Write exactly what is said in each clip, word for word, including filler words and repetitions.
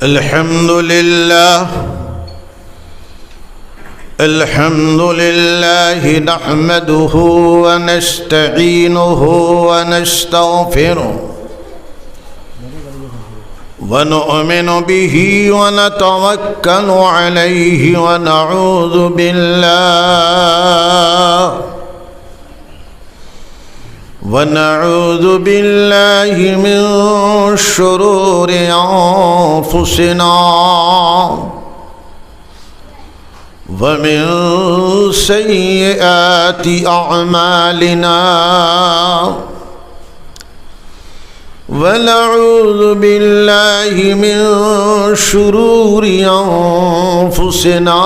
الحمد لله. الحمد لله نحمده ونستعينه ونستغفره، ونؤمن به ونتوكل عليه، ونعوذ بالله ونعوذ بالله من شرور أنفسنا ومن سيئات أعمالنا، ونعوذ بالله من شرور أنفسنا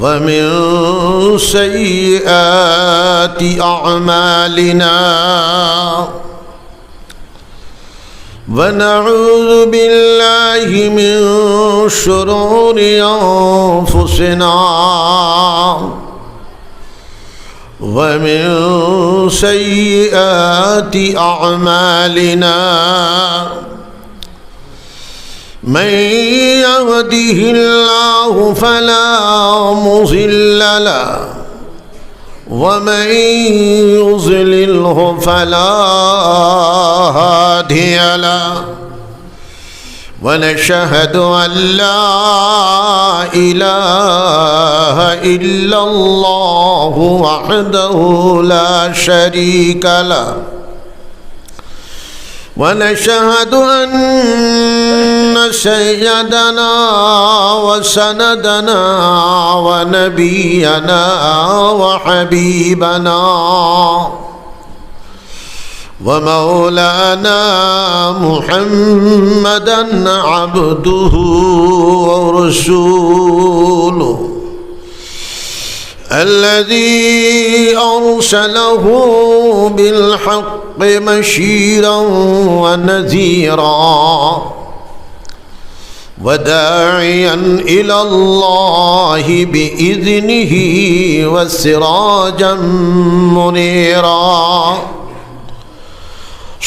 ومن سيئات أعمالنا، ونعوذ بالله من شرور أنفسنا ومن سيئات أعمالنا. من يهده الله فلا مضل له، ومن يضلله فلا هادي له. ونشهد أن لا إله إلا الله وحده لا شريك له، ونشهد أن سيدنا وسندنا ونبينا وحبيبنا ومولانا محمدا عبده ورسوله، الذي أرسله بالحق بشيرا ونذيرا، وداعيا إلى الله بإذنه وسراجا منيرا.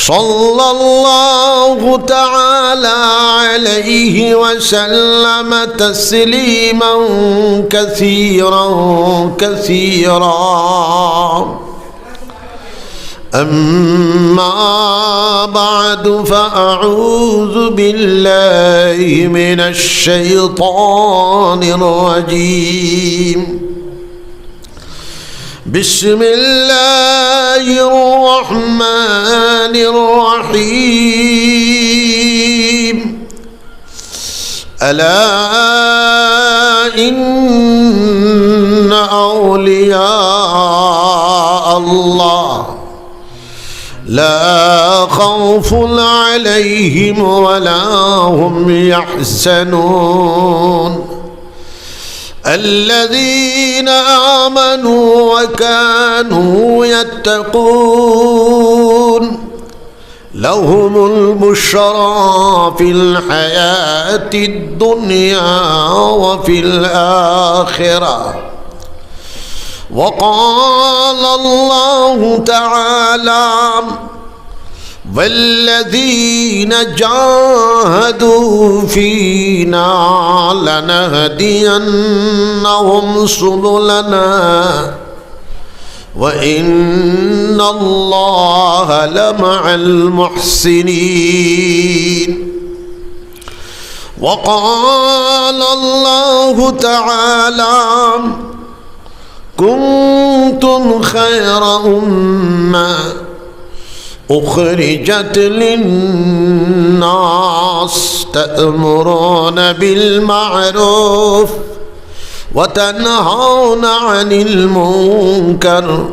صلى الله تعالى عليه وسلم تسليما كثيرا كثيرا. أما بعد، فأعوذ بالله من الشيطان الرجيم. بسم الله الرحمن الرحيم. ألا إن أولياء الله لا خوف عليهم ولا هم يحزنون. الذين آمنوا وكانوا يتقون. لهم البشرى في الحياة الدنيا وفي الآخرة. وقال الله تعالى: والذين جاهدوا فينا لنهدينهم سبلنا وإن الله لمع المحسنين. وقال الله تعالى: كنتم خير أمة أخرجت للناس تأمرون بالمعروف وتنهون عن المنكر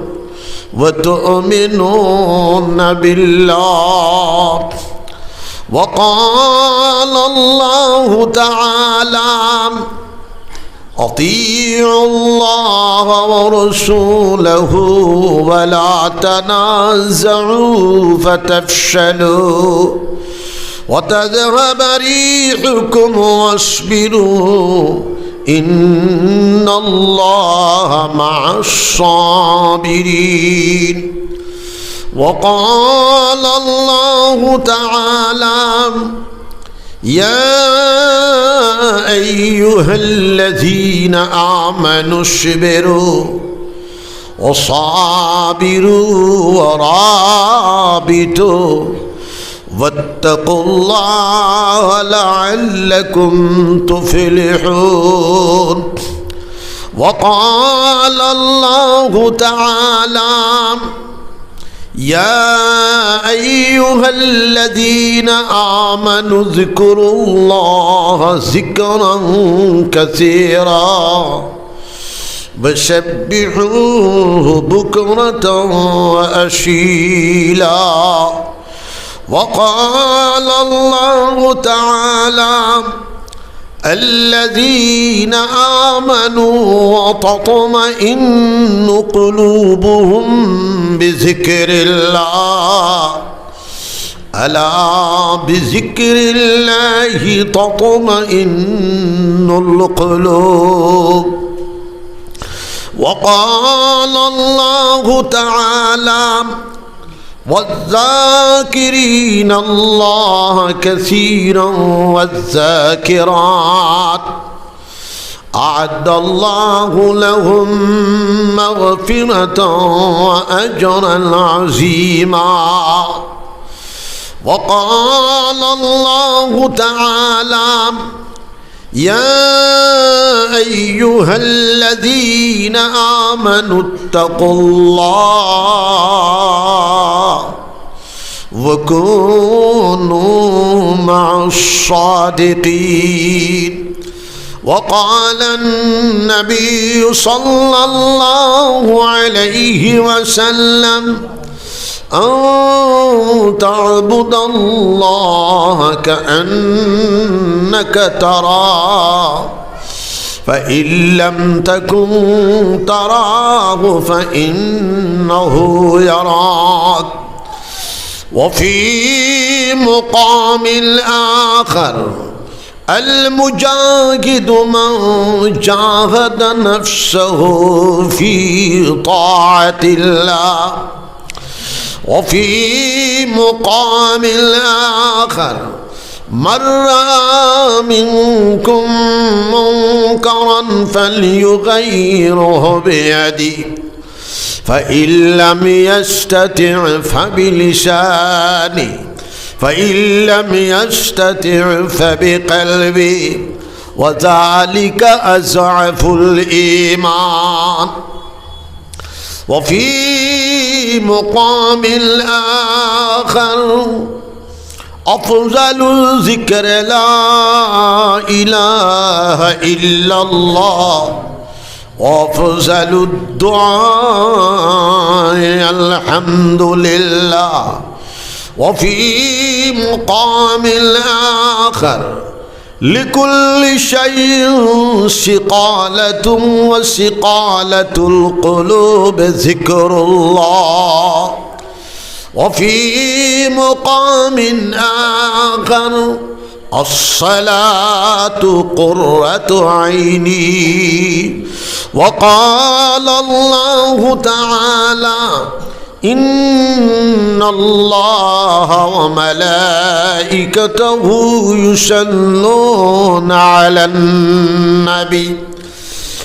وتؤمنون بالله. وقال الله تعالى: أطيعوا الله ورسوله ولا تنازعوا فتفشلوا وتذهب ريحكم واصبروا إن الله مع الصابرين. وقال الله تعالى: يا أيها الذين آمنوا اصبروا وصابروا ورابطوا واتقوا الله لعلكم تفلحون. وقال الله تعالى: يا أيها الذين آمنوا اذكروا الله ذكرا كثيرا وسبحوه بكرة وأصيلا. وقال الله تعالى: الذين آمنوا وتطمئن قلوبهم بذكر الله، ألا بذكر الله تطمئن القلوب. وقال الله تعالى: والذاكرين الله كثيرا والذاكرات أعد الله لهم مغفرة وأجرا عظيما. وقال الله تعالى: يا أيها الذين آمنوا اتقوا الله وكونوا مع الصادقين. وقال النبي صلى الله عليه وسلم: أن تعبد الله كأنك تراه، فإن لم تكن تراه فإنه يراك. وفي مقام آخر: المجاهد من جاهد نفسه في طاعة الله. وفي مقام آخر: من رأى منكم منكرا فليغيره بيده، فإن لم يستطع فبلسانه، فإن لم يستطع فبقلبه، وذلك أضعف الإيمان. وفي مقام آخر: أفضل الذكر لا إله إلا الله، وأفضل الدعاء الحمد لله. وفي مقام آخر: لكل شيء صقالة، وصقالة القلوب ذكر الله. وفي مقام آخر: الصلاة قرة عيني. وقال الله تعالى: إن الله وملائكته يصلون على النبي،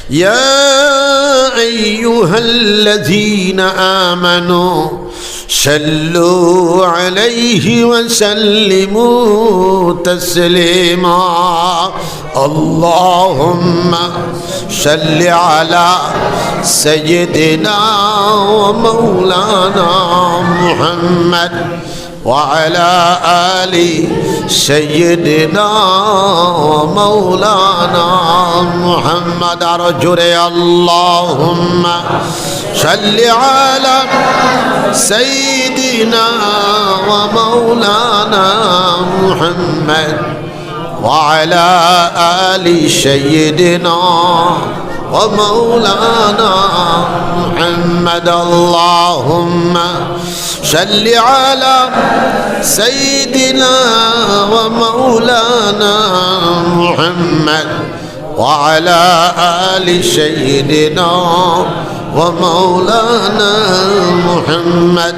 يا أيها الذين آمنوا صلوا عليه وسلموا تسليما. اللهم صل على سيدنا ومولانا محمد وعلى آل سيدنا ومولانا محمد. আরো জোরে: اللهم صل على سيدنا ومولانا محمد وعلى آل سيدنا ومولانا محمد. اللهم صل على سيدنا ومولانا محمد وعلى آل سيدنا ومولانا محمد.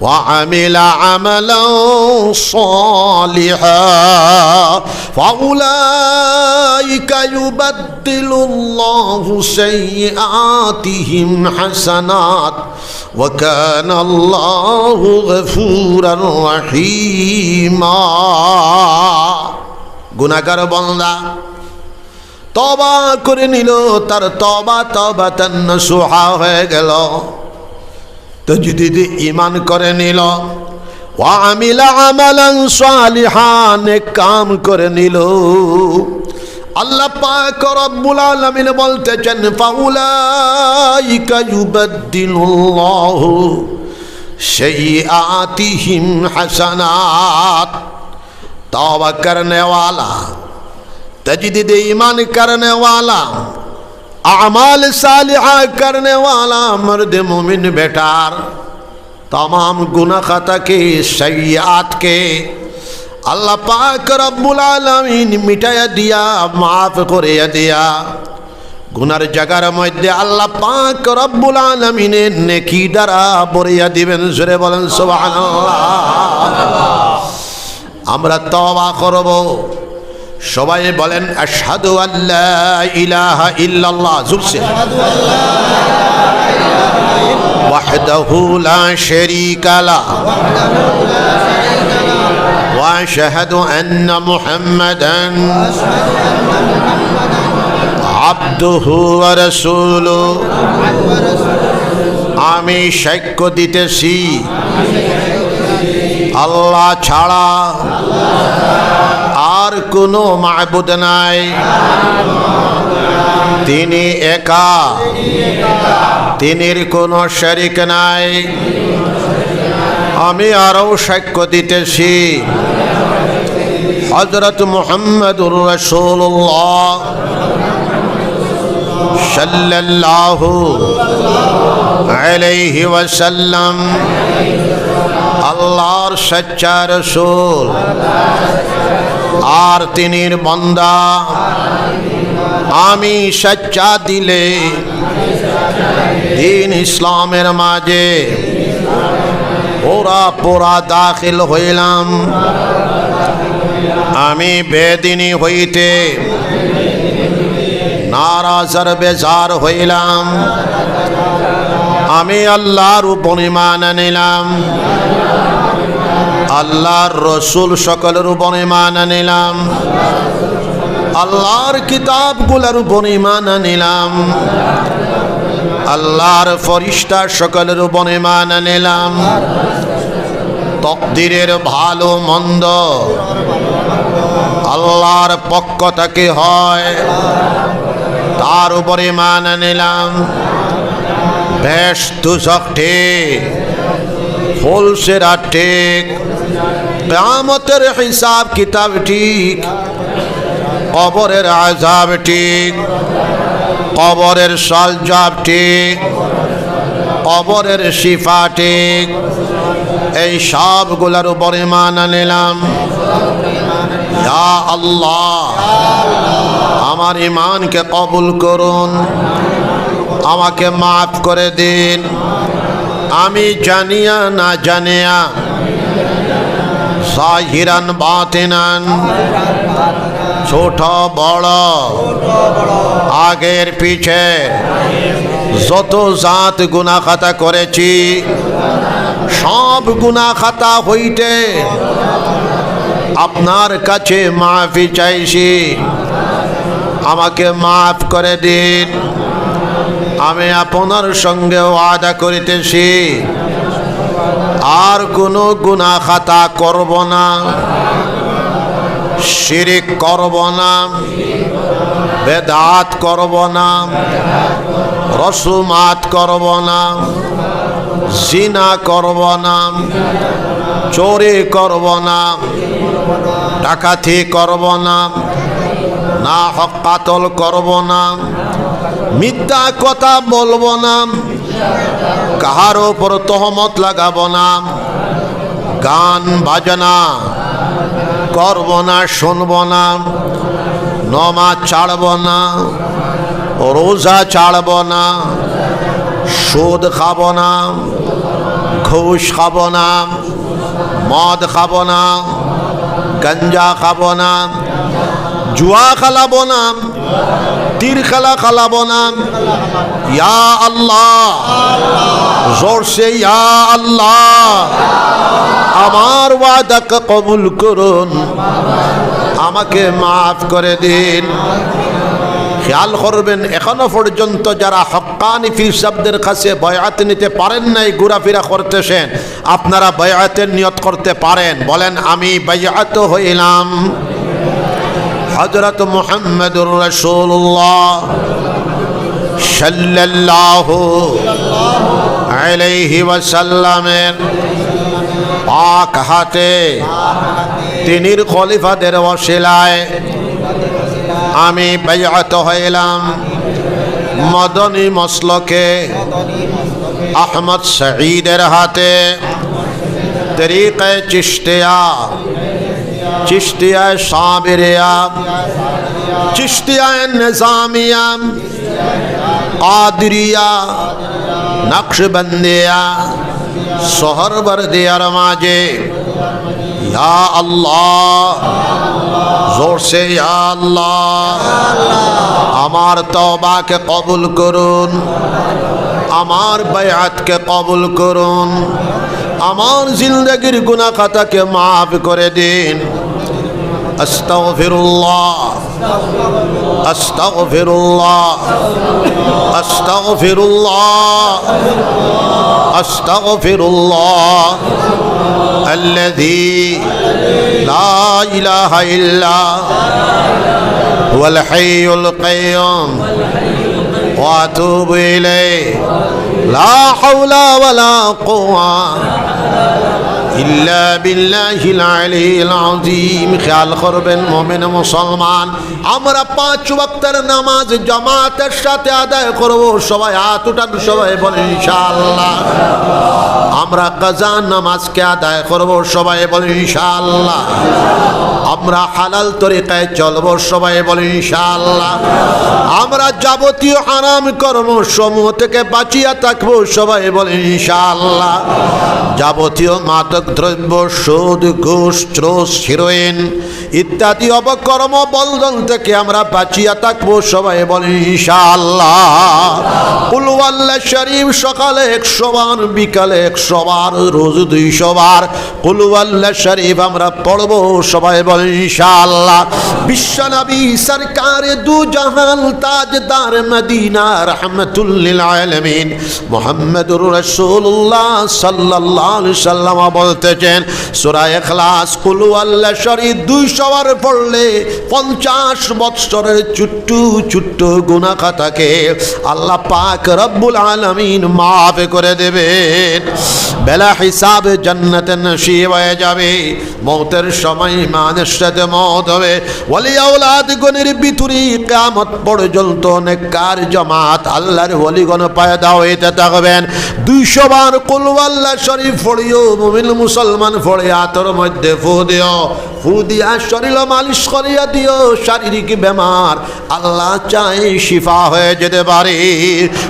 وعمل عملا صالحا فأولئك يبدل الله سيئاتهم حسنات وكان الله غفورا رحيما। গুনাহগার বান্দা তওবা করে নিল, তার তওবা তওবাতান নসুহা হয়ে গেল। তাজদীদে ঈমান করে নিল, ওয়া আমিলা আমালান সালিহা, নেক কাম করে নিল। আল্লাহ পাক রব্বুল আলামিন বলতেছেন, ফাউলাইকা ইউবাদদিলুল্লাহু সাইয়্যাতিহিম হাসানাত। তওবা করনে ওয়ালা, তাজদীদে ঈমান করনে ওয়ালা, আমাল সালিহা করনে ওয়ালা মর্দে মুমিন বেটার তামাম গুনাহ খাতাকে, সাইয়্যাতকে আল্লাহ পাক রব্বুল আলামিন মিটাইয়া দিয়া, মাফ করিয়া দিয়া, গুনার জাগার মধ্যে আল্লাহ পাক রব্বুল আলামিনে নেকি দ্বারা ভরিয়া দিবেন। জোরে বলেন সুবহানাল্লাহ। আমরা তওবা করব। সবাই বলেন, আশহাদু আল্লা ইলাহা ইল্লাল্লাহ। জোরসে। ওয়াহদাহু লা শারীকা লাহ। ওয়া আশহাদু আন্না মুহাম্মাদান আবদুহু ওয়া রাসূলুহু। আমি সাক্ষ্য দিতেছি আল্লাহ ছাড়া আর কোনো মাবুদ নাই, তিনি একা, তিনির কোনো শরিক নাই। আমি আরও সাক্ষ্য দিতেছি হযরত মুহাম্মাদুর রাসূলুল্লাহ সাল্লাল্লাহু আলাইহি ওয়াসাল্লাম আল্লাহর সচ্চা রসুল আর তিনির বান্দা। আমি সচ্চা দিলে দ্বীন ইসলামের মাঝে পুরা পুরা দাখিল হইলাম। আমি বেদিনী হইতে নারাজ আর বেজার হইলাম। আমি আল্লাহর উপর ঈমান আনিলাম, আল্লাহর রসুল সকলের উপর ঈমান আনিলাম, আল্লাহর কিতাবগুলোর উপর ঈমান আনিলাম, আল্লাহর ফরিস্তা সকলের উপর ঈমান আনিলাম। তকদিরের ভালো মন্দ আল্লাহর পক্ষ থেকে হয়, তার উপর ঈমান আনিলাম। বেহেশত দুজখ ঠিক, ফুলসিরাত ঠিক, কিয়ামতের হিসাব কিতাব ঠিক, কবরের আযাব ঠিক, কবরের সওয়াল জওয়াব ঠিক, কবরের শিফা ঠিক, এই সবগুলার উপর ঈমান আনিলাম। ইয়া আল্লাহ, আমার ঈমানকে কবুল করুন, আমাকে মাফ করে দিন। আমি জানিয়া না জানিয়া, জাহিরান বাতিনান, ছোট বড়, আগের পিছে যত জাত গুনাহ খাতা করেছি, সব গুনাহ খাতা হইতে আপনার কাছে মাফি চাইছি, আমাকে মাফ করে দিন। আমি আপনার সঙ্গে ওয়াদা করিতেছি, আর কোনো গুনাহ খাতা করব না, শিরিক করব না, বেদাত করব না, রসুমাত করব না, জিনা করব না, চুরি করব না, ডাকাতি করব না, নাহক কাতল করব না, মিথ্যা কথা বলব না, কাহার উপর তহমত লাগাব না, গান বাজনা করব না, শুনব না, নমাজ ছাড়ব না, রোজা ছাড়ব না, সুদ খাব না, ঘুষ খাবো না, মদ খাবো না, গাঞ্জা খাবো না, জুয়া খেলাবো না, তীর খেলা খেলাবো না। ইয়া আল্লাহ, জোরসে ইয়া আল্লাহ, আমার ওয়াদাকে কবুল করুন, আমাকে মাফ করে দিন। খেয়াল করবেন, এখনো পর্যন্ত যারা হক্কানি পীর সাহেবদের কাছে বায়াত নিতে পারেন নাই, ঘোরাফেরা করতেছেন, আপনারা বায়াতের নিয়ত করতে পারেন। বলেন, "আমি বায়াত হইলাম হযরত মুহাম্মদুর রাসূলুল্লাহ সাল্লাল্লাহু আলাইহি ওয়াসাল্লামের পাক হাতে, তিনির খলিফাদের ওসিলায় আমি বায়াত হইলাম মদনী মসলকে আহমদ শহীদের হাতে, তরিকায়ে চিশতিয়া, চিশতিয়ায়ে সাবিরিয়া, চিশতিয়ায়ে নিজামিয়া, কাদিরিয়া, নকশবন্দিয়া, সোহরবর্দিয়ার মাঝে। ইয়া আল্লাহ, জোরসে ইয়া আল্লাহ, আমার তওবাকে কবুল করুন, আমার বায়াতকে কবুল করুন, আমার জিন্দেগির গুনাহ খাতাকে মাফ করে দিন। আস্তাগফিরুল্লাহ, আস্তাগফিরুল্লাহ, আস্তাগফিরুল্লাহ, আস্তাগফিরুল্লাহ, আল্লাযী লা ইলাহা ইল্লা হুয়াল হাইয়ুল কাইয়্যুম, ওয়া আতুবু ইলাইহি। লা হাওলা ওয়ালা কুওয়া ইল্লা বিল্লাহিল আলিয়্যিল আযীম। খেয়াল করবেন, মুমিন মুসলমান, আমরা পাঁচ ওয়াক্তের নামাজ জামাতের সাথে আদায় করব। সবাই হাত উঠান, সবাই বলেন ইনশাআল্লাহ। আমরা কাজা নামাজকে আদায় করব, সবাই বলেন ইনশাআল্লাহ। আমরা হালাল তরিকায় চলব, সবাই বলেন ইনশাআল্লাহ। আমরা যাবতীয় হারাম কর্ম সমূহ থেকে বাঁচিয়া থাকব, সবাই বলেন ইনশাআল্লাহ। যাবতীয় মাদক দ্রব্য, সুদ, ঘুষ, চুষ, হিরোইন ইত্যাদি অপকর্ম বন্ধন থেকে আমরা বাঁচিয়া থাকব, সবাই বলেন ইনশাআল্লাহ। কুল হুয়াল্লাহ শরীফ সকালে একশো বার, বিকালে একশো বার, রোজ দুইশো বার কুল হুয়াল্লাহ শরীফ আমরা পড়ব, সবাই বলেন ইনশাআল্লাহ। বিশ্বনবী সরকারে দু জাহান, তাজদার মদিনা, রহমতুল্লিল আলামিন মুহাম্মদুর রাসূলুল্লাহ সাল্লাল্লাহু আলাইহি সাল্লাম বলতেছেন, সূরা ইখলাস, কুল হুয়াল্লাহ শরীফ দুইশো বার পড়লে পঞ্চাশ বৎসরের ছোট্ট ছোট্ট গুনাহ খাতাকে আল্লাহ পাক রব্বুল আলামিন মাফ করে দেবেন। বেলা হিসাবে জান্নাতে নসিব হয়ে যাবে। মৌতের সময় ইমানের সাথে মৌত হবে। ওলি আওলাদগণের ভিতরে কিয়ামত পর্যন্ত নেককার জামাত, আল্লাহর ওলিগণ পয়দা হইতে থাকবেন। দুইশো বার কুল হুয়াল্লাহ শরীফ পড়িও, মুমিন মুসলমান পড়ে হাতর মধ্যে ফু দিও, ফু দিয়া শরীর মালিশ করিয়া দিও, শারীরিক বেমার আল্লাহ চায় শিফা হয়ে যেতে পারে।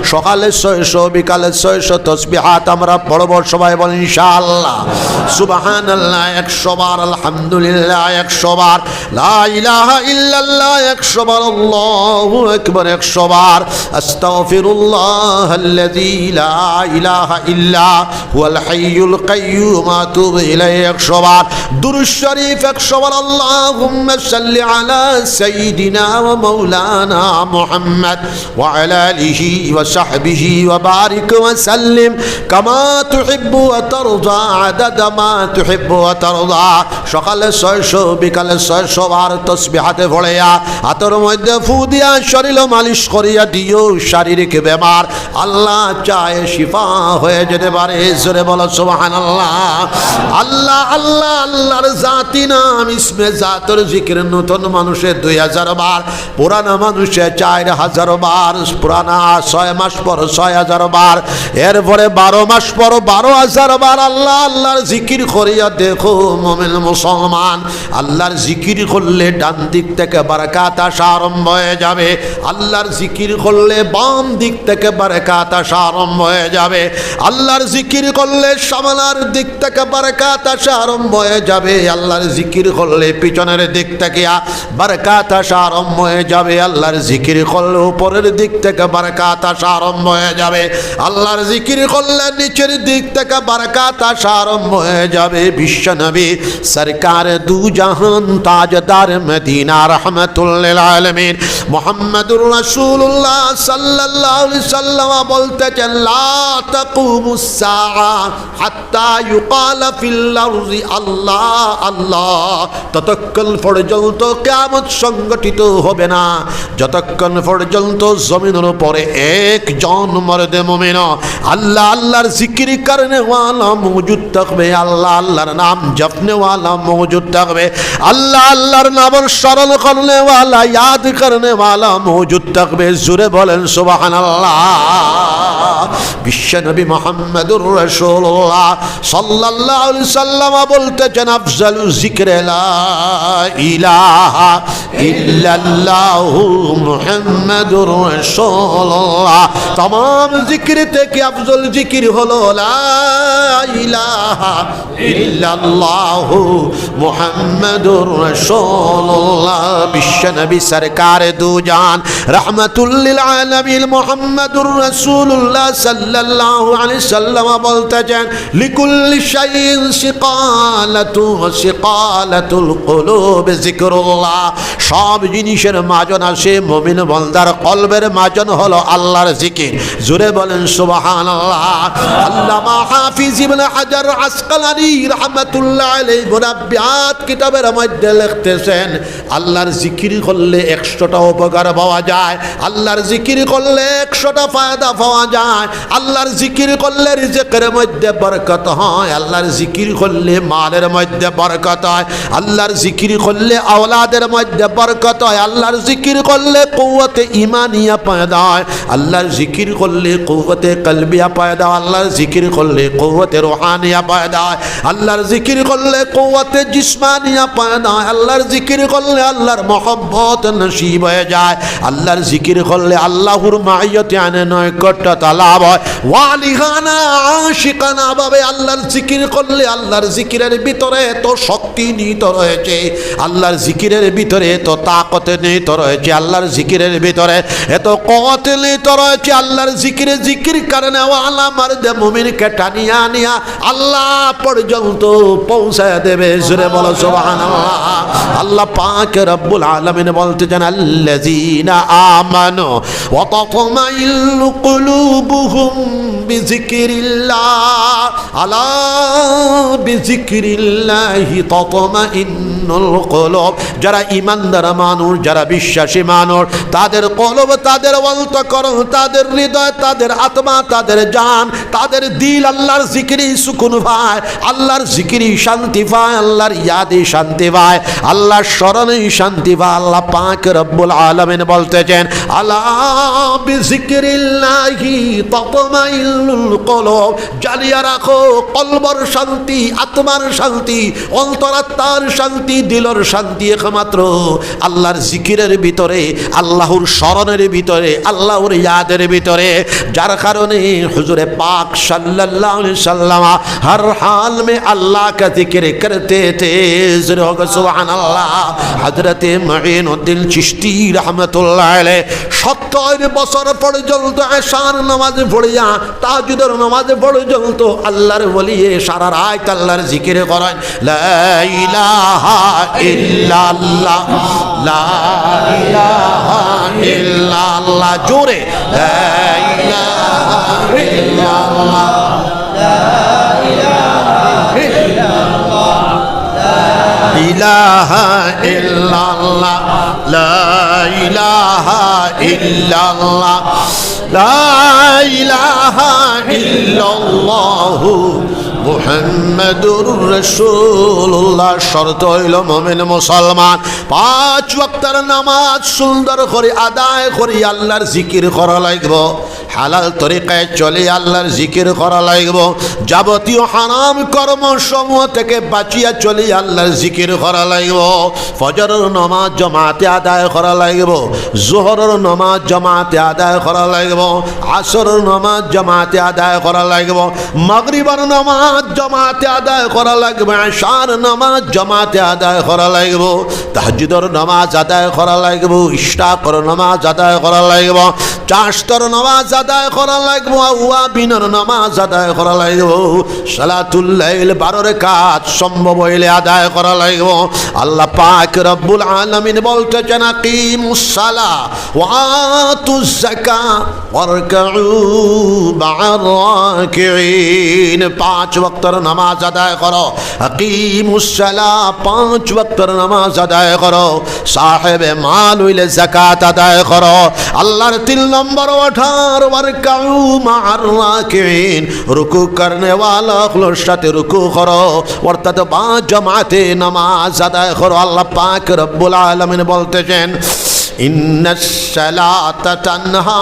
সকালে ছয়শো, বিকালে ছয়শো তসবিহাত আমরা পড়ব, সবাই বলেন ইনশাআল্লাহ। সুবহানাল্লাহ একশো বার, আলহামদুলিল্লাহ একশো বার, লা ইলাহা ইল্লাল্লাহ একশো বার, আল্লাহু আকবার একশো বার, আস্তাগফিরুল্লাহ আল্লাযী লা ইলাহা ইল্লা হুয়াল হাইয়ুল কাইয়্যুম, আতুবু ইলাইহি একশো বার, দুরূদ শরীফ একশো বার, আল্লাহুম্মা সাল্লি আলা সাইয়্যিদিনা ওয়া মাওলানা মুহাম্মদ ওয়া আলা আলিহি ওয়া সাহবিহি ওয়া বারিক ওয়া সাল্লিম কামা তুহিব্বু ওয়া তারদা, আদাদা মা তুহিব্বু ওয়া তারদা। সকালে ছয়শো, বিকালে ছয়শো বার তসবিহাতে পড়িয়া, হাতর মধ্যে ফু দিয়া, শরীর মালিশ করিয়া দিও। শারীরিক বেমার আল্লাহ চায় শিফা হয়ে যেতে পারে। জোরে বলো সুবহানাল্লাহ। আল্লাহ, আল্লাহ, আল্লাহর জাতি না নাম ইসমে জাতর জিকির নতুন মানুষে দুই হাজার বার, পুরানা মানুষে চার হাজার বার, পুরানা ছয় মাস পর ছয় হাজার বার, এরপরে বারো মাস পর বারো হাজার বার আল্লাহ আল্লাহর জিকির করিয়া দেখো মুমিন মুসলমান। আল্লাহর জিকির করলে ডান দিক থেকে বারাকাত আসা আরম্ভ হয়ে যাবে, আল্লাহর জিকির করলে বাম দিক থেকে বারাকাত আসা আরম্ভ হয়ে যাবে, আল্লাহর জিকির করলে সামনার দিক থেকে বারাকাত আসা আরম্ভ হয়ে যাবে, আল্লাহর জিকির করলে পিছনের দিক থেকে আ-, বারাকাত আসা আরম্ভ হয়ে যাবে, আল্লাহর জিকির করলে উপরের দিক থেকে বারাকাত আসা আরম্ভ হয়ে যাবে, আল্লাহর জিকির করলে নিচের দিক থেকে বারাকাত আসা আরম্ভ হয়ে যাবে। বিশ্বনবী সরকার দু জাহান তাজদার মদিনা রহমতুল্লিল আলামিন মুহাম্মাদুর রাসূলুল্লাহ সাল্লাল্লাহু আলাইহি সাল্লাম বলতেছেন, লা তাকুমুস সাআ হাত্তা ইউকালা ফিল আরদি আল্লাহ আল্লাহ, ততক্ষণ পর্যন্ত কিয়ামত সংগঠিত হবে না, যতক্ষণ পর্যন্ত জমিনের উপরে একজন মর্দে মুমিন আল্লাহ আল্লাহর জিকির করনেওয়ালা মৌজুদ থাকবে, আল্লাহ আল্লাহর নাম জপনেওয়ালা মৌজুদ থাকবে, আল্লাহ আল্লাহর নামর স্মরণ করনেওয়ালা, ইয়াদ করনেওয়ালা মৌজুদ থাকবে। জোরে বলেন সুবহানাল্লাহ। বিশ্বনবী মুহাম্মাদুর রাসূলুল্লাহ সাল্লাল্লাহু আলাইহি সাল্লাম বলতেছেন, আফজালু যিকরি লা ইলাহা ইল্লাল্লাহু মুহাম্মাদুর রাসূলুল্লাহ। তামাম জিকির থেকে আফজল জিকির হলো লা ইলাহা ইল্লাল্লাহু মুহাম্মাদুর রাসূলুল্লাহ। বিশ্বনবী সরকার দু জান রহমাতুল্লিল আলামিন মুহাম্মাদুর রাসূলুল্লাহ সাল্লাল্লাহু আলাইহি সাল্লাম বলতেছেন, লিকুল্লি শাইইন সিকালাতু ওয়া সিকালাতুল কুলুব যিকরুল্লাহ। সব জিনিসের মাজন আছে মুমিন বান্দার কলবের মাজন হলো আল্লাহর জিকির। জোরে বলেন সুবহানাল্লাহ। আল্লামা হাফিজ ইবনে হাজার আসকালানী রহমাতুল্লাহ আলাইহি মুনাব্বিয়াত কিতাবের মধ্যে লিখতেছেন, আল্লাহর জিকির করলে একশোটা উপকার পাওয়া যায়, আল্লাহর জিকির করলে একশোটা ফায়দা পাওয়া যায়। আল্লাহর জিকির করলে রিজিকের মধ্যে বরকত হয়, আল্লাহর জিকির করলে মালের মধ্যে বরকত হয়, আল্লাহর জিকির করলে আওলাদের মধ্যে বরকত হয়, আল্লাহর জিকির করলে কুওয়াতে ইমানিয়া পয়দা হয়, আল্লাহর জিকির করলে কুওয়াতে কলবিয়া পয়দা হয়, আল্লাহর জিকির করলে কুওয়াতে রুহানিয়া পয়দা হয়, আল্লাহর জিকির করলে কুওয়াতে জিসমানিয়া পয়দা হয়, আল্লাহর জিকির করলে আল্লাহর মহব্বত নসিব হয়ে যায়, আল্লাহর জিকির করলে আল্লাহর মাইয়তে আনে নৈকট্যতা লাভ হয়। ওয়ালিহানা আশিকানা ভাবে আল্লাহর জিকির করলে আল্লাহর জিকিরের ভিতরে এত শক্তি নিহিত রয়েছে, আল্লাহর জিকিরের ভিতরে এত তাকত নিহিত রয়েছে, আল্লাহর জিকিরের ভিতরে এত কওয়াত নিহিত রয়েছে। আল্লাহর জিকিরে জিকির করনেওয়ালা মর্দে মুমিনকে টানিয়া আনিয়া আল্লাহ পর্যন্ত পৌঁছায় দেবে। জোরে বলো সুবহানাল্লাহ। আল্লাহ পাক রব্বুল আলামিন বলতে চান, আল্লাযীনা আমানু ওয়া তাতমাইন্নু কুলুবুহুম বিযিকরিল্লাহ, আলা বিযিকরিল্লাহি তাতমাইন্নুল কুলুব। যারা ইমানদার মানুষ, যারা বিশ্বাসী মানুষ, তাদের কলব, তাদের অন্তঃকরণ, তাদের হৃদয়, তাদের আত্মা, তাদের জান, তাদের দিল আল্লাহর জিকিরেই সুকুন পায়, আল্লাহর জিকিরেই শান্তি পায়, আল্লাহর ইয়াদেই শান্তি পায়, আল্লাহর স্মরণেই শান্তি পায়। আল্লাহ পাক রব্বুল আলামিন বলতেছেন, আলা বিযিকরিল্লাহি তাতমাইন্নুল কুলুব। জানিয়া রাখো, কলবর শান্তি, আত্মার শান্তি, অন্তরাত্মার শান্তি, দিলর শান্তি একমাত্র আল্লাহর জিকিরের ভিতরে, আল্লাহর স্মরণের ভিতরে, আল্লাহর ইয়াদের ভিতরে, যার কারণে হুজুরে পাক সাল্লাল্লাহু আলাইহি সাল্লাম হর হাল মে আল্লাহ কা জিকির করতে থে। জোরে হোক সুবহানাল্লাহ। হযরতে মুঈনুদ্দিন চিশতি রহমতুল্লাহ আলাইহি সত্তর বছর পর্যন্ত এশার নামাজ পড়িয়া তাহাজ্জুদের নামাজ পর্যন্ত আল্লাহর ওলিয়ে সারা রাত আল্লাহর জিকির করেন। লা ইলাহা ইল্লাল্লাহ, লা ইলাহা ইল্লাল্লাহ। জোরে, লা ইলাহা ইল্লাল্লাহ, ইলাহা ইল্লাল্লাহ, লা ইলাহা ইল্লাল্লাহ, লা ইলাহা ইল্লাল্লাহু মুহাম্মাদুর রাসূলুল্লাহ। শর্ত অইলো মুমিন মুসলমান পাঁচ ওয়াক্তর নামাজ সুন্দর করি আদায় করি আল্লাহর জিকির করা লাগবো। হালাল তরিকায় চলি আল্লাহর জিকির করা লাগবো। যাবতীয় হারাম কর্ম সমূহ থেকে বাঁচিয়া চলি আল্লাহর জিকির করা লাগবো। ফজরর নামাজ জামাতে আদায় করা লাগবো। জোহরর নামাজ জামাতে আদায় করা লাগবো। আসরর নামাজ জামাতে আদায় করা লাগবো। মাগরিবর নামাজ জামাতে আদায় করা লাগবো। এশার নামাজ জামাতে আদায় করা লাগবো। তাহাজ্জুদর নামাজ আদায় করা লাগবো। ইশরাকর নামাজ আদায় করা লাগবো। চাশতর নামাজ আদায় করা লাগবো। আওয়াবিনর নামাজ আদায় করা লাগবো। সালাতুল লাইল বারো রাকাত সম্ভব অইলে আদায় করা লাগবো। আল্লাহ পাক রব্বুল আলামিন বলতেছেন, "আকিমুস সালাহ ওয়া আতুজ যাকাহ ওয়ারকাউ মা'আর রাকিঈন।" পাঁচ ওয়াক্তর নামাজ আদায় করো। আকিমুস সালাহ, পাঁচ ওয়াক্তর নামাজ আদায় করো। সাহেবে মাল অইলে যাকাত আদায় করো। আল্লাহর তিন নম্বর অর্ডার, "ওয়ারকাউ মা'আর রাকিঈন।" রুকু করনেওয়ালা অকলর সাথে রুকু করো, অর্থাৎ বা জামাতে নামাজ আদায় করো। আল্লাহ পাক রব্বুল আলামিন বলতেছেন, "ইন্নাস সালাতা তানহা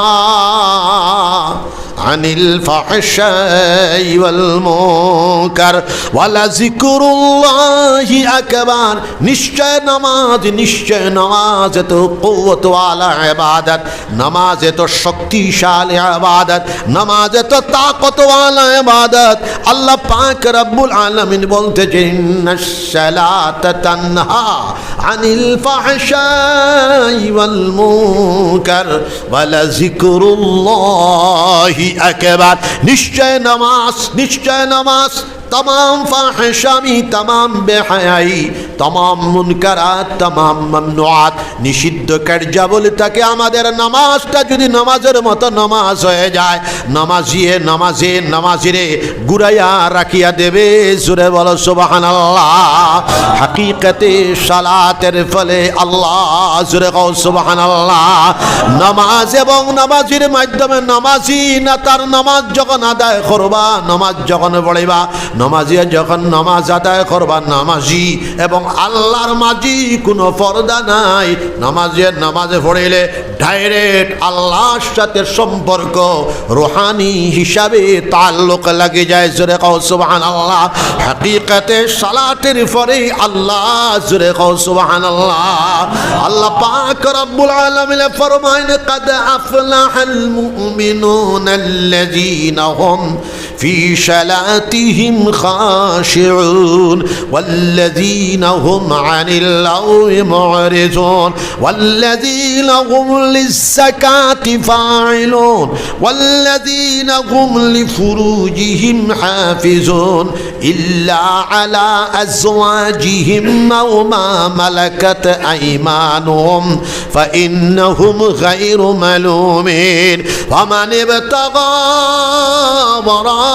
আনিল ফাহশাই ওয়াল মুনকার ওয়ালা যিকরুল্লাহি আকবার।" নিশ্চয় নামাজ, নিশ্চয় নামাজ এত কুওয়াতওয়ালা ইবাদত, নামাজ এত শক্তিশালী ইবাদত, নামাজ এত তাকতওয়ালা ইবাদত। আল্লাহ পাক রব্বুল আলামিন বলতেছেন, "ইন্নাস সালাতা তানহা আনিল ফাহশাই ওয়াল মুনকার ওয়ালা যিকরুল্লাহি আকবার।" নিশ্চয় নামাজ, নিশ্চয় নামাজ তামাম ফাহশামি, তামাম বেহায়াই, তামাম মুনকারাত, তামাম মামনুআত, নিষিদ্ধ কার্যাবলী থেকে আমাদের নামাজটা যদি নামাজের মতো নামাজ হয়ে যায়, নামাজিয়ে নামাজে নামাজিরে ঘুরাইয়া রাখিয়া দেবে। জোরে বলো সুবহানাল্লাহ। হাকিকতে সালাতের ফলে আল্লাহ, জোরে কও সুবহানাল্লাহ। নামাজ এবং নামাজির মাধ্যমে নামাজি না তার নামাজ যখন আদায় করবা, নামাজ যখন পড়িবা, নামাজিয়ে যখন নামাজ আদায় করবা, নামাজি এবং আল্লাহর মাঝি কোনো পর্দা নাই। নামাজিয়ে নামাজ পড়িলে ডাইরেক্ট আল্লাহর সাথে সম্পর্ক, রুহানি হিসাবে তাল্লুক লাগি যায়। জোরে কও সুবহানাল্লাহ। হাকিকতে সালাতের পরেই আল্লাহ। জোরে কও সুবহানাল্লাহ। আল্লাহ পাক রব্বুল আলামিন ফরমাইন, "কাদ আফলাহাল মুমিনুনাল্লাযীনা হুম في صلاتهم خاشعون والذين هم عن اللغو معرضون والذين هم للزكاة فاعلون والذين هم لفروجهم حافظون إلا على أزواجهم أو ما ملكت أيمانهم فإنهم غير ملومين فمن ابتغى وراء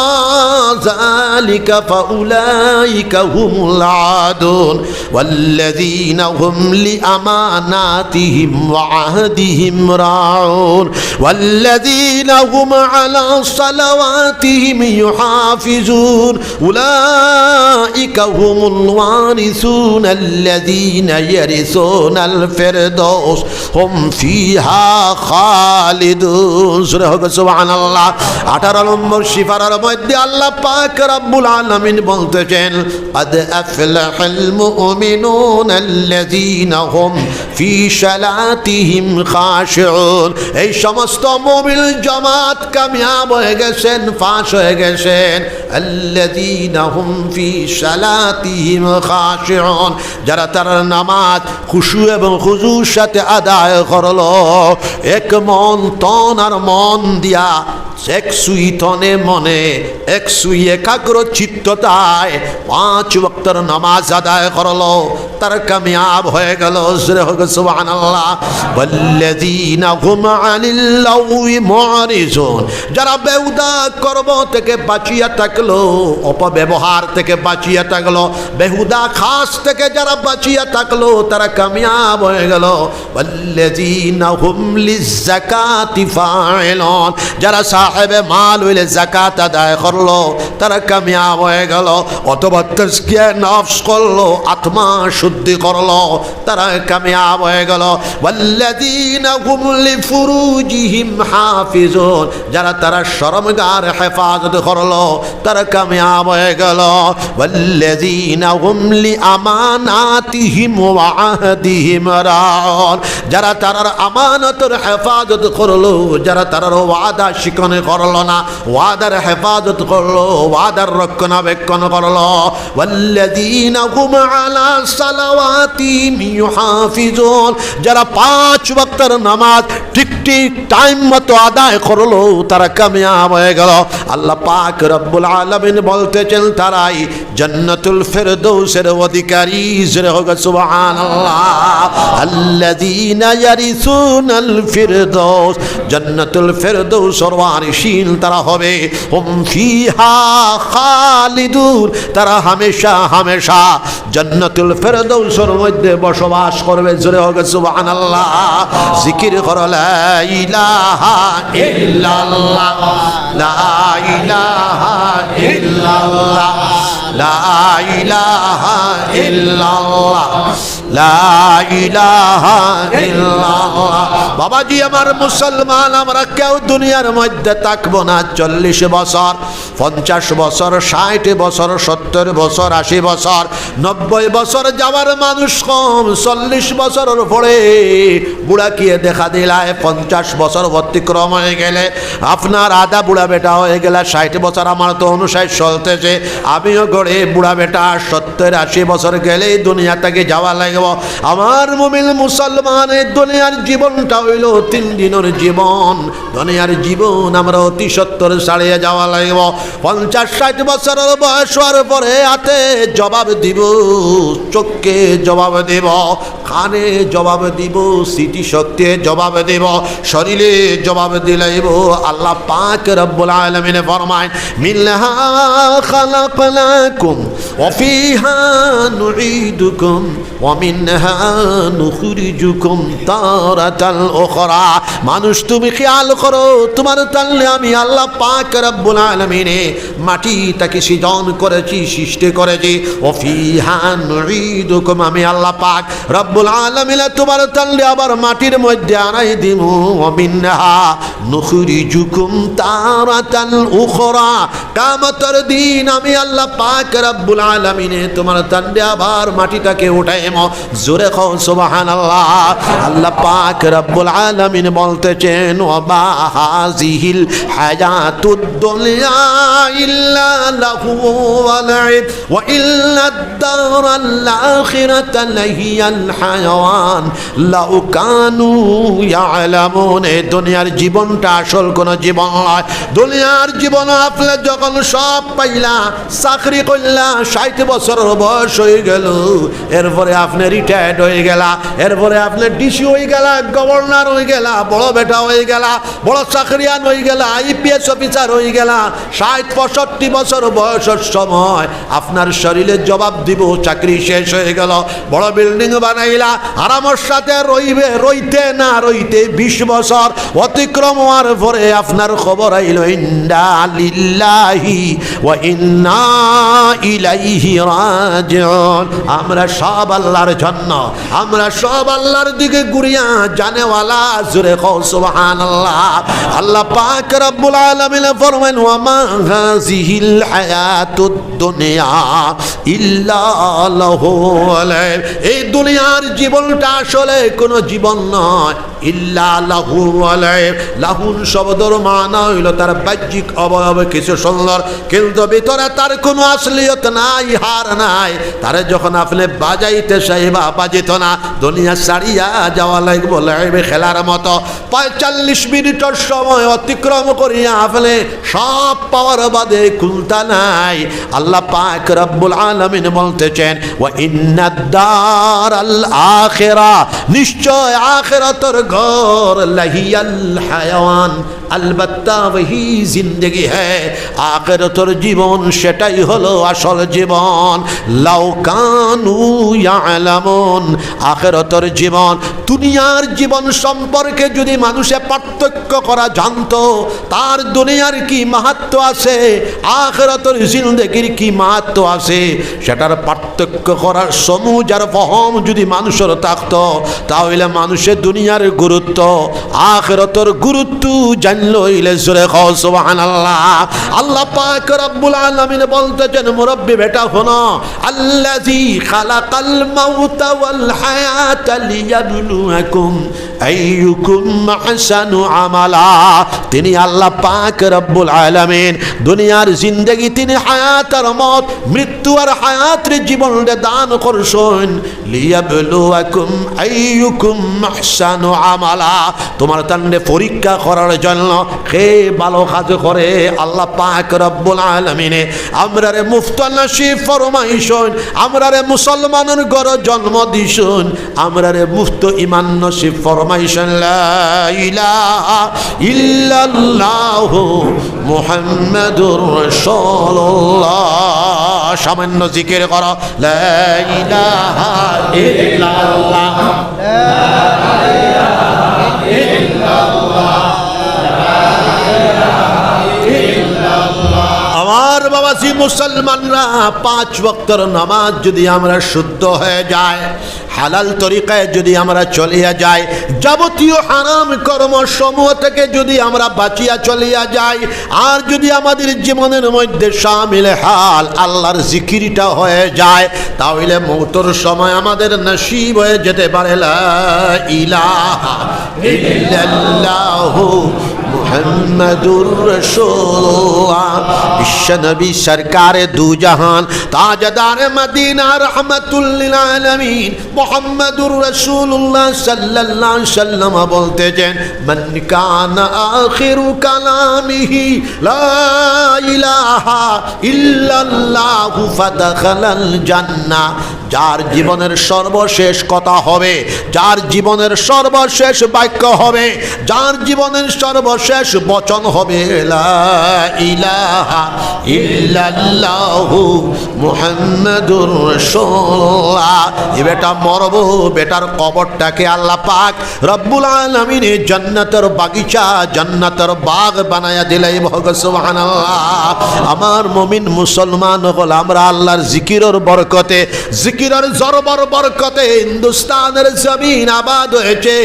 ذلك فأولئك هم العادون والذين هم لأماناتهم وعهدهم راعون والذين هم على صلواتهم يحافظون أولئك هم الوارثون الذين يرثون الفردوس هم فيها خالدون। জোরে হোক সুবহানাল্লাহ। আঠারো নম্বর সিপারার মধ্যে আল্লাহ পাক রব্বুল আলামিন বলতেছেন, قد أفلح المؤمنون الذين هم في صلاتهم خاشعون। এই সমস্ত মুমিন জামাত কামিয়াব হয়ে গেছেন, পাশ হয়ে গেছেন। الذين هم في صلاتهم خاشعون, যারা তারার নামাজ খুশু এবং খুজুর সাথে আদায় করলো, এক মন তন আর মন দিয়া, এক সুই তনে মনে, এক সুই একাগ্র চিত্ততায় পাঁচ ওয়াক্তর নামাজ আদায় করলো, তারা কামিয়াব হয়ে গেল। জোরে হোক সুবহানাল্লাহ। والذين هم عن اللغو معرضون, যারা বেহুদা কর্ম থেকে বাঁচিয়া থাকলো, অপব্যবহার থেকে বাঁচিয়া থাকলো, বেহুদা কাজ থেকে যারা বাঁচিয়া থাকলো, তারা কামিয়াব হয়ে গেল। والذين هم للزكاة فاعلون, যারা সাহেবে মাল অইলে যাকাত আদায় করলো, তারা কামিয়াব অইগেলো। অথবা তাজকিয়ায়ে নফস করলো, আত্মা শুদ্ধি করলো, তারা কামিয়াব অইগেলো। ওয়াল্লাযীনা হুম লিফুরুজিহিম হাফিজুন, যারা তারার শরমগাহর হেফাজত করলো, তারা কামিয়াব অইগেলো। ওয়াল্লাযীনা হুম লিআমানাতিহিম ওয়া আহদিহিম রাউন, যারা তারার আমানতর হেফাজত করলো, যারা তারার ওয়াদা শিকন করলো না, ওয়াদার হেফাজত করলো, ওয়াদার রক্ষণাবেক্ষণ করলো। ওয়াল্লাযীনা হুম আলা সালাওয়াতিহিম ইউহাফিজুন, যারা পাঁচ ওয়াক্তর নামাজ ঠিক ঠিক টাইম মতো আদায় করলো, তারা কামিয়াব অইগেলো। আল্লাহ পাক রব্বুল আলামিন বলতেছেন, তারাই জান্নাতুল ফেরদৌসের অধিকারী। জোরে হোক সুবহানাল্লাহ। আল্লাযীনা ইয়ারিসুনাল ফিরদৌস, জান্নাতুল ফেরদৌসর ওয়ারিসিন তারা হবে। হুম ফিহা খালিদুন, তারা হামেশা হামেশা জান্নাতুল ফেরদৌসর মধ্যে বসবাস করবে। জোরে হোক সুবহানাল্লাহ। জিকির করো, লা ইলাহা ইল্লাল্লাহ, লা ইলাহা ইল্লাল্লাহ, লা ইলাহা ইল্লাল্লাহ, লা ইলাহা ইল্লাল্লাহ। বাবাজি আমার মুসলমান, আমরা কেউ দুনিয়ার মধ্যে থাকবো না চল্লিশ বছর, পঞ্চাশ বছর, ষাট বছর, সত্তর বছর, আশি বছর, নব্বই বছর যাওয়ার মানুষ কম। চল্লিশ বছরর পরে বুড়া কিয়ে দেখা দিলায়, পঞ্চাশ বছর অতিক্রম অইগেলে আপনার আধা বুড়া বেটা অইগেলা। ষাট বছর আমার তো ঊনষাট চলতেছে, আমিও গড়ে বুড়া বেটা। সত্তর আশি বছর গেলেই দুনিয়া থাকি যাওয়া লাগবো। আমার মুমিন মুসলমান, এই দুনিয়ার জীবনটা অইলো তিন দিনর জীবন। দুনিয়ার জীবন আমরা অতি সত্বর ছাড়িয়া যাওয়া লাগবো। পঞ্চাশ ষাট বছরর বয়স অওয়ার পরে হাতে জবাব দিবো, চোখে জবাব দিবো, কানে জবাব দিবো, স্মৃতি শক্তিয়ে জবাব দিবো, শরীরে জবাব দিলাইবো। আল্লাহ পাক রব্বুল আলামিনে ফরমাইন, মিনহা খালাকনাকুম ওয়া ফিহা নুঈদুকুম ওয়া মিনহা নুখরিজুকুম তারাতাল উখরা। মানুষ, তুমি খেয়াল করো, তুমার তাল্লে আমি আল্লাহ পাক রব্বুল আলামিনে মাটি থাকি সৃজন করেছি, সৃষ্টি করেছি। ওয়া ফিহা নুঈদুকুম, আমি আল্লাহ পাক রব্বুল আলামিনে তুমার তাল্লে আবার মাটির মধ্যে আনাই দিমু। ওয়া মিনহা নুখরিজুকুম তারাতাল উখরা। কিয়ামতর দিন আমি আল্লাহ পাক রব্বুল আলামিনে তুমার তাল্লে আবার মাটি থাকি উঠাইমু। জোরে কও সুবহানাল্লাহ। আল্লাহ পাক রব্বুল আলামিন বলতেছেন, ওয়া মা হাযিহিল হায়াতুদ দুনিয়া ইল্লা লাহু ওয়া লাইব ওয়া ইন্নাদ দারাল আখিরাতা লাহিয়াল হায়াওয়ান লাউ কানু ইয়ালামুন। এই দুনিয়ার জীবনটা আসল কোনো জীবন নয়। দুনিয়ার জীবন আপনে যখন সব পাইলা, চাকরি করলা, ষাট বছরর বয়স অইগেলো, এরপরে আপনে রিটায়ার্ড অইগেলা, এরপরে আপনে ডিসি অইগেলা, গভর্নর অইগেলা, বড় বেটা অইগেলা, বড় চাকরিয়ান অইগেলা, আইপিএস অফিসার অইগেলা, ষাট পঁয়ষট্টি বছর বয়সর সময় আপনার শরীরে জবাব দিবো, চাকরি শেষ অইগেলো, বড় বিল্ডিং বানাইলা, আরামর সাথে রইবে, রইতে না রইতে বিশ বছর অতিক্রম অওয়ার পরে আপনার খবর আইলো, ইন্না লিল্লাহি ওয়া ইন্না ইলাইহি রাজিউন। আমরা সব আল্লাহর জন্য, আমরা সব আল্লাহর দিকে ঘুরিয়া যানেওয়ালা। জোরে কও সুবহানাল্লাহ। আল্লাহ পাক রব্বুল আলামিন ফরমাইন, ওয়া মা হাযিহিল হায়াতুদ দুনিয়া ইল্লা লাহু ওয়া লাইব। এই দুনিয়ার জীবনটা আসলে কোনো জীবন নয়। ইল্লা লাহু ওয়া লাইব। লাহুন শব্দর মানা অইলো তার বাহ্যিক অবয়ব কিছু সুন্দর, কিন্তু ভিতরে তার কোনো আসলিয়ত নাই, হার নাই। তারে যখন আপনে বাজাইতে চাইবা, বাজিতো না, দুনিয়া ছাড়িয়া যাওয়া লাগবো। লাইবে খেলার মতো পঁয়তাল্লিশ মিনিটর সময় অতিক্রম করিয়া আপনে সব পাওয়ার বাদে কুন্তা নাই। আল্লাহ পাক রব্বুল আলামিন বলতেছেন, "ওয়া ইন্নাদ দারাল আখিরা, নিশ্চয় আখিরাতর ঘর, লাহিয়াল হায়াওয়ান, আলবাত্তা ওহি জিন্দেগি হ্যায়, আখিরাতর জীবন সেটাই হলো আসল জীবন।" লাউ কানু ইয়ালামুন, আখিরাতর জীবন, দুনিয়ার জীবন সম্পর্কে যদি মানুষে পার্থক্য করা জানতো, তার দুনিয়ার কি মাহাত্ম্য আছে, আখিরাতর জিন্দেগির কি মাহাত্ম্য আছে, সেটার পার্থক্য করার সমুজ আর ফহম যদি মানুষর থাকতো, তাহলে মানুষে দুনিয়ার গুরুত্ব, আখিরাতর গুরুত্ব জানলো অইলে। জোরে কও সুবহানাল্লাহ। আল্লাহ পাক রব্বুল আলামিন বলতেছেন, মুরব্বি বেটা হুনো, আল্লাযী খালাকাল মাউতা ওয়াল হায়াতা লিয়াবলুয়াকুম আইয়ুকুম আহসানু আমালা। তিনি আল্লাহ পাক রব্বুল আলামিন, দুনিয়ার জিন্দেগি তিনি হায়াত আর মত, মৃত্যু আর হায়াতরে জীবনরে দান করছইন। লিয়াবলুয়াকুম আইয়ুকুম আহসানু আমালা, তোমার তানরে পরীক্ষা করার জন্য কে ভালো কাজ করে। আল্লাহ পাক রব্বুল আলামিনে আমরারে মুফত নসিব ফরমাইছইন, আমরারে মুসলমানর ঘরো জন্ম দিছইন, আমরারে মুফত ইমান নসিব ফরমাইছইন। লা ইলাহা ইল্লাল্লাহু মুহাম্মাদুর রাসূলুল্লাহ। সামান্য জিকির করো, লা ইলাহা ইল্লাল্লাহ। আমার বাবাজি মুসলমানরা, পাঁচ ওয়াক্তর নামাজ যদি আমরা শুদ্ধ হয়ে যায়, হালাল তরিকায় যদি আমরা চলিয়া যাই, যাবতীয় হারাম কর্ম সমূহ থেকে যদি আমরা বাঁচিয়া চলিয়া যাই, আর যদি আমাদের জীবনের মধ্যে শামিল হাল আল্লাহর জিকিরটা হয়ে যায়, তাহলে মৌতর সময় আমাদের নসিব হয়ে যেতে পারে লা ইলাহা ইল্লাল্লাহু মুহাম্মাদুর রাসূলুল্লাহ। বিশ্বনবী সরকারে দু জাহান, তাজদারে মদিনা, রহমাতুল লিল আলামিন, মুহাম্মাদুর রাসূলুল্লাহ সাল্লাল্লাহু আলাইহি ওয়াসাল্লাম বলতেছেন, মান কানা আখিরু কালামিহি লা ইলাহা ইল্লাল্লাহু ফাদাখালাল জান্নাহ। যার জীবনের সর্বশেষ কথা হবে, যার জীবনের সর্বশেষ বাক্য হবে, যার জীবনের সর্বশেষ বচন হবে, লা ইলাহা ইল্লাল্লাহু মুহাম্মাদুর রাসূলুল্লাহ। এ বেটা মরবো, বেটার কবরটাকে আল্লাহ পাক রব্বুল আলামিনে জান্নাতের বাগিচা, জান্নাতের বাগ বানায়া দিলাইবো। সুবহানাল্লাহ। আমার মুমিন মুসলমান অকল, আমরা আল্লাহর জিকিরর বরকতে, জিকিরর জরবর বরকতে হিন্দুস্তানের জমিন আবাদ হয়েছে।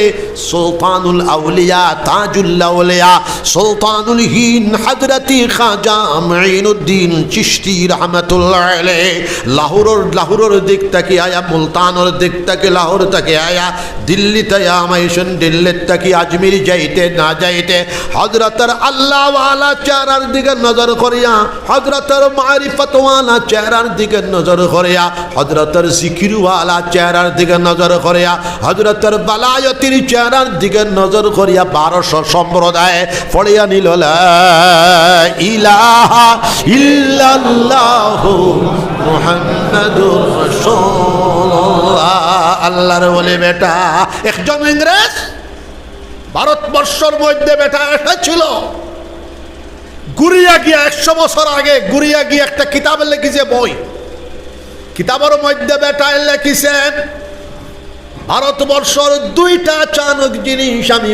সুলতানুল আউলিয়া, তাজুল আউলিয়া, সুলতানুল হিন্দ হযরতি খাজা মুঈনুদ্দিন চিশতি রহমাতুল্লাহ আলাইহি লাহোরর, লাহোরর দিক থাকি আয়া, মুলতানর দিক থাকি, লাহোর থাকি আয়া, দিল্লিত আয়া হামাইছইন। দিল্লিত থাকি আজমির যাইতে না যাইতে হযরতর আল্লাহওয়ালা চেহারার দিকে নজর করিয়া, হযরতর মারিফতওয়ালা চেহারার দিকে নজর করিয়া, হযরতর জিকিরওয়ালা চেহারার দিকে নজর করিয়া, হযরতর বালায়তির চেহারার দিকে নজর করিয়া বারোশো সম্প্রদায় পড়িয়া নিল লা ইলাহা ইল্লাল্লাহু মুহাম্মাদুর রাসূলুল্লাহ। আল্লাহর ওলি বেটা, একজন ইংরেজ ভারতবর্ষর মধ্যে বেটা এসেছিল, ঘুরিয়া গিয়া একশো বছর আগে ঘুরিয়া গিয়া একটা কিতাবে লেখিছে বই, কিতাবর মধ্যে বেটায় লেখিছেন, ভারতবর্ষর দুইটা আচানক জিনিস আমি